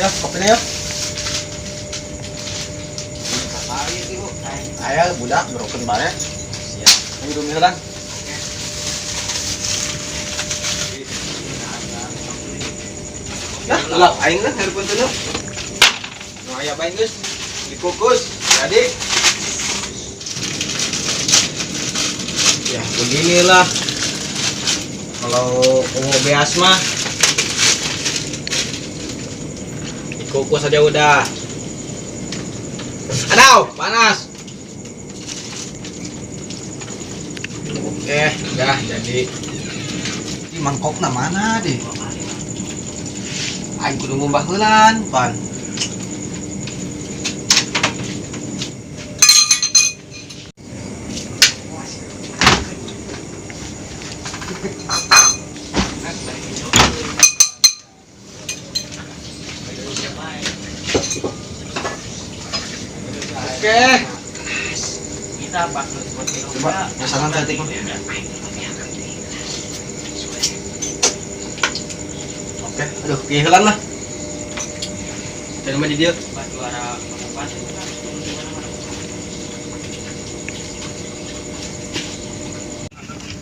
Ya, kopinya ya. Aya budak broken bare. Siap. Ayo dulu misalkan. Nah, lah aing lah hareupeun teu. Nu aya bae geus dikukus. Jadi ya beginilah kalau ungu beas mah dikukus aja udah. Aduh, panas. Oke, udah jadi. Ini mangkokna mana deh? Aing kudu ngumbah heulan, pan. Oke. Coba misalkan cantik mah. Oke, aduh, kehilangan lah. Jangan mah di dia.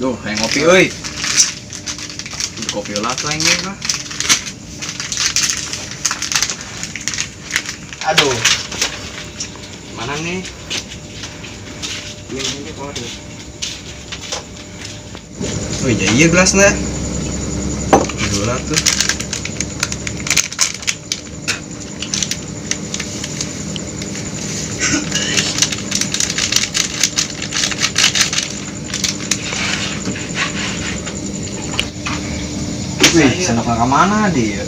Duh, kayak ngopi euy. Kopi lah tuh aing mah. Aduh, Mana nih? Ini kok tuh. Oh iya iya gelasnya. Dulu lah tuh. Wih, sendoknya ke mana dia?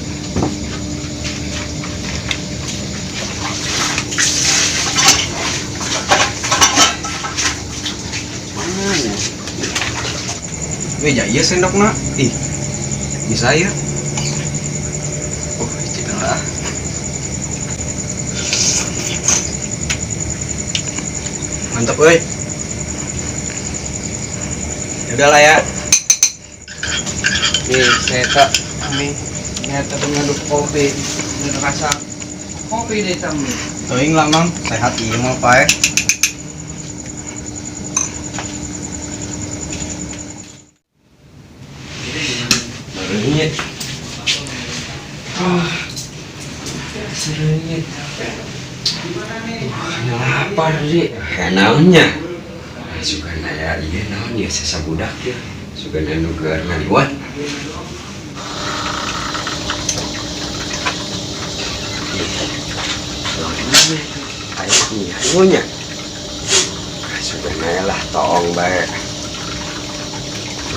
Mana ya? Wih, ya iya sendokna. Ih, bisa ya? Oh, cita lah. Mantap, woi. Ya udahlah ya. Nih, saya tak kami nyata ngaduk kopi dan rasa kopi deh kami. Teuing lah, Mang. Sehat ieu mah, pae. Barunya. Ah. Serunya. Wah, lapar sih. Naonnya? Suka naya iya naon ya sesa budak ya. Suka nu keur ngaliwat. Ayo nih, sudah naya lah toong bae.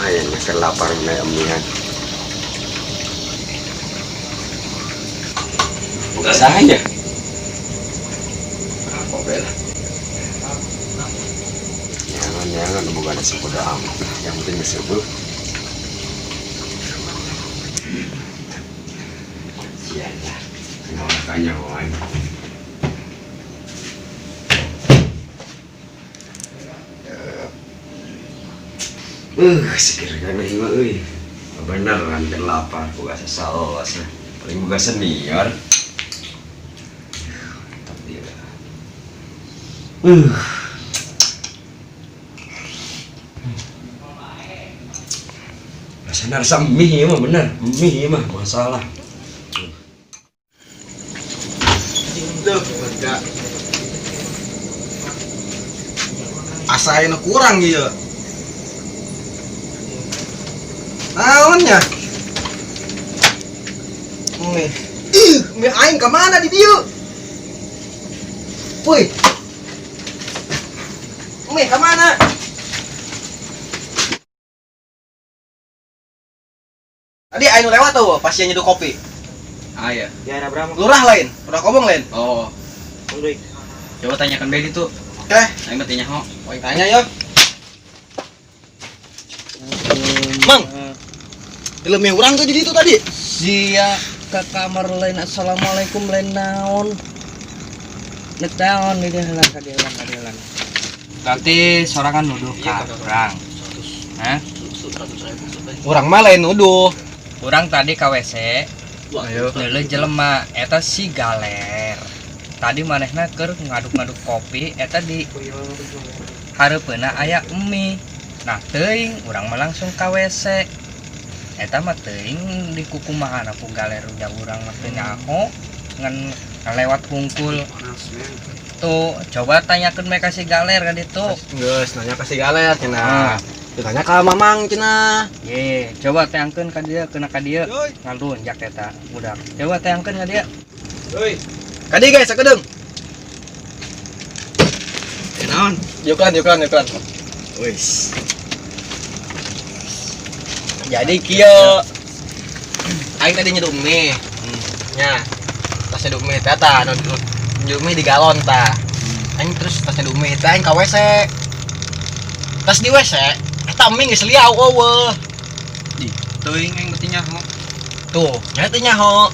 Ayo nya lapar meh emian. Buka sahanya. Apa bela? Jangan bukan nasi bodo amat. Yang penting disebut. Iya lah. Makanya wae. Seger kan ieu euy. Beneran kan lapar, boga sasaos. Paling boga senior. Tapi ya. Rasanya rasa mie mah bener, mie mah masalah. Duh, enggak. Asa aya nu kurang ieu. Naonnya? Mie. Ih, mie aing ka mana di dieu? Woi. Mie ka mana? Tadi aing lewat tuh pas yang nyeduh kopi. Ah ya. Di arah berapa? Lurah lain, lurah kobong lain. Oh. Coba tanyakan Bedi tuh. Oke, Aing mah teu nyaho. aing tanya ya. Mang. Mie urang tuh di situ tadi. Sia ke kamar lain assalamualaikum lain naon. Nek naon di dia heula ka dia heula ka dia heula. Berarti sorangan nuduh ka urang. Hah? Urang mah lain nuduh. Urang tadi ka WC Ayo. Leuleuh jelema eta si Galer. Tadi manehna keur ngaduk-ngaduk kopi eta di hareupeunna aya mie. Nah, teuing urang mah langsung ka WC. Eta mah teuing di kukumahan ku Galer udah urang mah teu nyaho ngan lewat hungkul. Tuh, coba tanyakeun mereka si Galer ka ditu. Geus nanya ka si Galer Ah. cenah. Ditanya ka Mamang cenah. Ye, coba teangkeun ka dieu, kena ka dieu. Ngalunjak eta budak. Coba teangkeun ka dieu. Euy. Kadi guys, sakedeung. Naon? Yukan, yukan, yukan. Wis. Jadi kieu. Aing tadi nyeduh mie. Nya. Tas nyeduh mie teh tah, nu nyeduh mie di galon tah. Aing terus tas nyeduh mie teh aing ka WC. Tas di WC, eta mie geus liau eueuh. Teuing aing beuti nyaho. Tuh, nya teh nyaho.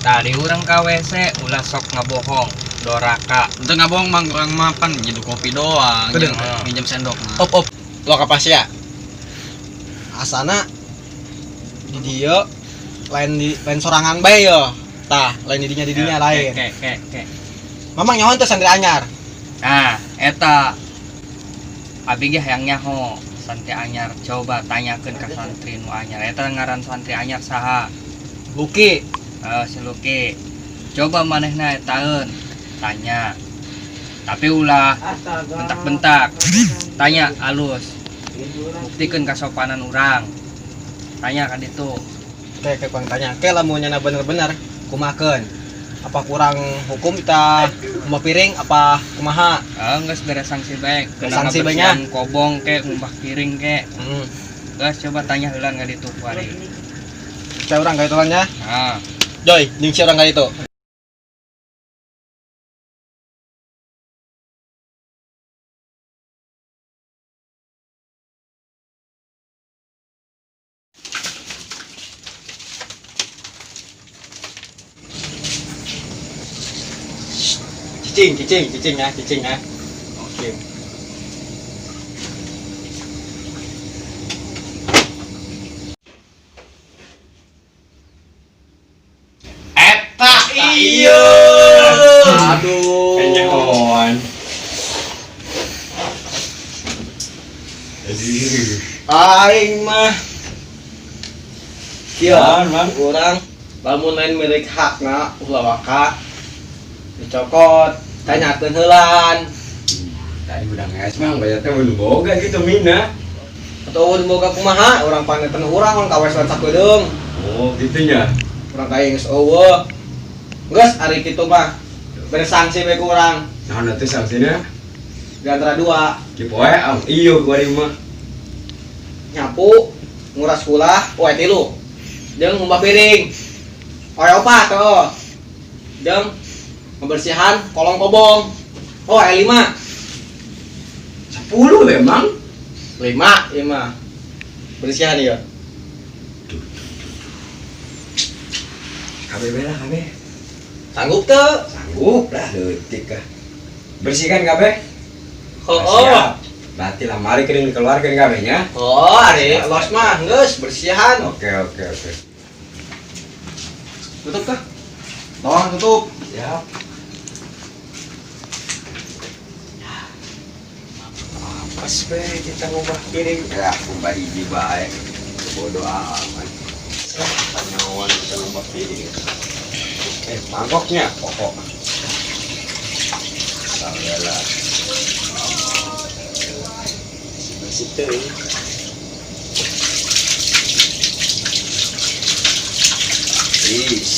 Tadi urang ka WC ulah sok ngabohong, doraka. Ente nggak bohong mang, orang mapan nyeduh kopi doang, Bener. minjem sendok mah. Op op. Lo kapas ya. Asana di dieu lain di lain sorangan bae yo. Tah, lain di dinya lain. Oke, oke, oke. Mamang nyaho teh santri anyar. Nah, eta abi ge hayang nyaho santri anyar. Coba tanyakeun ka santri nu anyar. Eta ngaran santri anyar saha? Luki. Si Luki. Coba manehna etaeun tanya. Tapi ulah bentak-bentak. Tanya alus. Buktikeun kasopanan urang. Tanya ka ditu. Oke, oke, kurang tanya. Oke, lamun nyana bener-bener kumakeun. Apa kurang hukum kita kumbah piring apa kumaha? Geus beres sanksi bae. Beres sanksi bae nya. Ngabersihan kobong ke ngumbah piring ke. Geus coba tanya heula ka ditu kuari. Saya urang ka itu nya. Ah, Joy, jeung si urang ka ditu. Cicing, cicing, cicing ya, cicing ya. Oke. Eta iya. Aduh. Kenyahoan. Aduh. Aing mah. Kieu, Naon, Mang? urang lamun lain milik hakna ulah waka dicokot, tanyakeun heulan. Tadi udah nges mang, bayar teh mun boga gitu mina. Atau boga kumaha, urang panetan urang ka WC sakedeung. Oh, gitu nya. Urang kaya geus eueuh. Geus ari kitu mah. Bere sanksi bae ku urang. Naon atuh sanksina? Di antara dua, Kipoe am iyo kuari mah. nyapu, nguras kulah, poe tilu. Jeung ngumbah piring. Oe opat heuh. Jeung ngebersihan kolong kobong. Oh, aya 5. 10 memang. 5 ieu mah. Bersihan ieu. KB lah KB. Sanggup teu? Sanggup lah leutik ah. Bersihkan KB? Heuh. Siap. Berarti lah mari kering dikeluarkan KB nya. Oh, ari los mah geus bersihan. Oke oke oke. Tutup kah? Tolong tutup. Siap. Pas be kita ngubah piring. Ya, ngubah hiji bae. Bodoh amat. Tanyawan kita ngubah piring. Mangkoknya pokok. Salah lah. Bersih teuing. Is.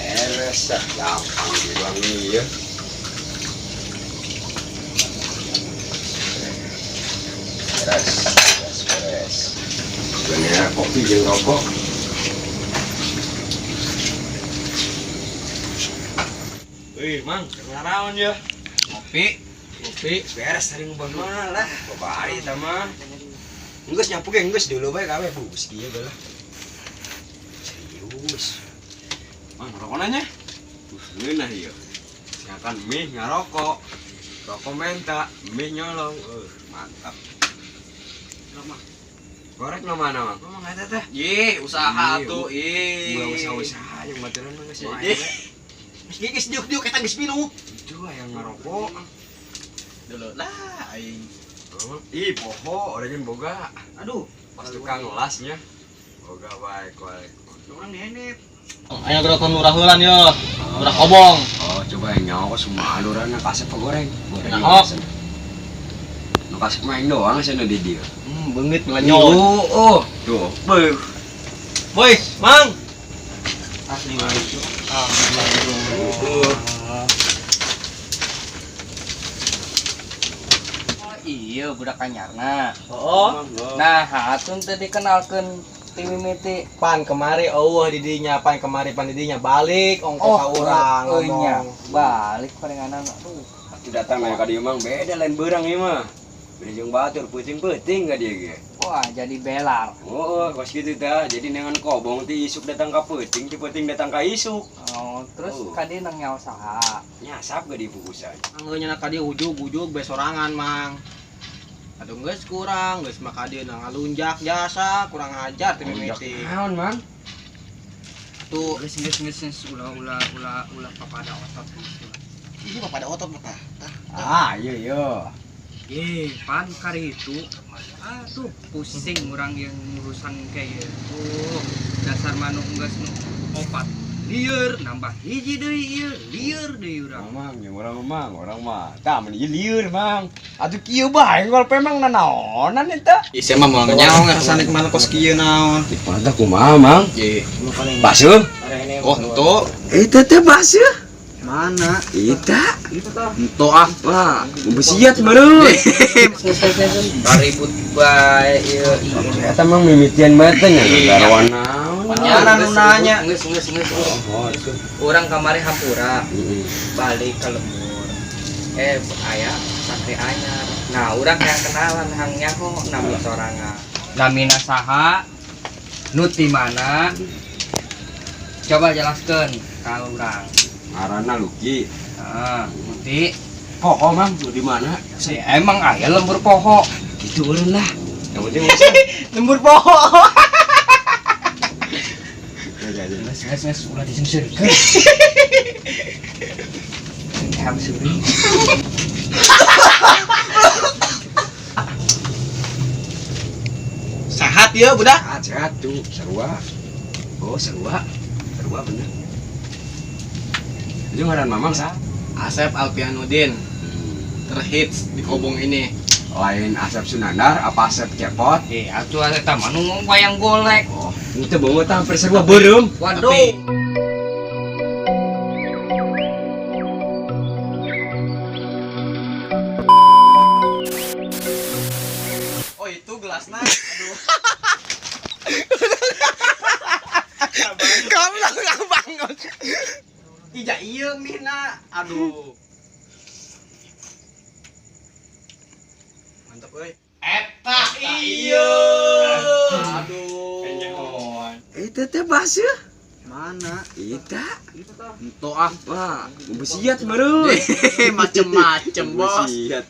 Beres ah, gampang dibuang ya. Beres, beres, beres. Sebenarnya kopi jeung rokok. Wih, Mang, kenaraon ya? Kopi. Kopi, beres tadi ngubah mah lah. Babari eta mah. Geus nyapu ge geus dulu bae kabeh bus kieu geus lah. Serius. Mang, rokok nanya? Ngeunah ieu. Siakan mie ngarokok. Rokok menta, mie nyolong. Mantap. Gorek nu mana, Mang? Mang eta teh. Ih, usaha Ih, tuh, ih. Ulah usaha-usaha yang baturan mah geus Jadi. Geus geus diuk-diuk eta geus minum. Itu aya ngarokok. Dulu lah aing. Oh, ih, poho orangnya boga. Aduh, Pas tukang lasnya. Boga bae korek. orang dihendep. Ayo gerakan lurah heulan yo. Lurah kobong. Oh, coba yang nyawa semua alurana kasep goreng. Goreng. Nyaho. Nu kasep main doang cenah di dieu. Beungit melanyol. Oh, tuh. Beuh. Woi, Mang. Asli Mang. Oh, iya budak anyarna. Oh, Nah, hatun teh dikenalkeun ti mimiti. pan kemari eueuh di dinya, pan kemari pan di dinya balik ongko ka urang oh, nya. ngomong. Balik palinganan. Aduh. Atuh datang ka dieu mang beda lain beurang ieu mah. Beda jeung batur peuting-peuting ka dieu ge. Wah, jadi belar. Oh, kos kitu tah. Jadi nengan kobong ti isuk datang ka peuting, ti peuting datang ka isuk. Oh, terus Oh. kadi nang nyawa saha? Nyasap ge dibukusan. Anggeun nya ka dieu ujug-ujug bae sorangan, Mang. Aduh geus kurang, geus mah ka dieu na ngalunjak jasa, kurang ajar ti mimiti. Naon, Mang? Tuh, Geus geus geus geus ulah ulah ulah ulah papada otot geus. ini mah pada otot mah tah. Tah. Ah, iya iya. Ye, pan kari itu. Aduh, pusing orang yang urusan kayak gitu. Dasar manuk geus nu opat. Lieur nambah hiji deui ieu, lieur deui urang. Mang, yang orang mang, orang mah. Tah mun ieu lieur, Mang. Atuh kieu bae ngol pe mang nanaonan eta. Ih, saya mah moal nyaho ngarasana kumaha kos kieu naon. Mantap kumaha, Mang? Ye. Basuh? Oh, henteu. Eta teh basuh. Mana? Eta. Henteu ah. Wah, besiat meureun. Geus geus geus ribut bae ieu. Eta mang mimitian banget teh nya garawan naon. Nyana nu nanya. Geus geus geus. Oh, Urang kamari hampura heeh. balik ke lembur. Aya santri anyar. Nah, urang yang kenalan hang nyaho nami sorangan. Namina saha? Nu ti mana? Coba jelaskeun ka urang. Ngaranna Luki. Nah, nu ti Poho, Mang, lu di mana? si emang aya lembur poho. Gitu eureun lah. Yang penting urusan. Lembur poho. Geus geus geus ulah disensurkeun. Ham suri. Sehat ya, budak. Sehat, sehat tuh, sarua. Oh, sarua. Sarua bener. Itu ngaran Mamang sa? Asep Alpianudin terhits di kobong ini. Lain Asep Sunandar apa Asep Cepot? Atuh eta mah nu wayang golek. Oh, itu banget hampir sarua beureum. Waduh. Tapi- Oh, itu gelasnya. Aduh. Kamu langsung bangun. Ija iya mina. Aduh. Mantap euy. Eta iya. Aduh. Eta teh basuh. Mana? Eta. Henteu ah. Wah, besiat meureun. Macem-macem, Bos. Besiat.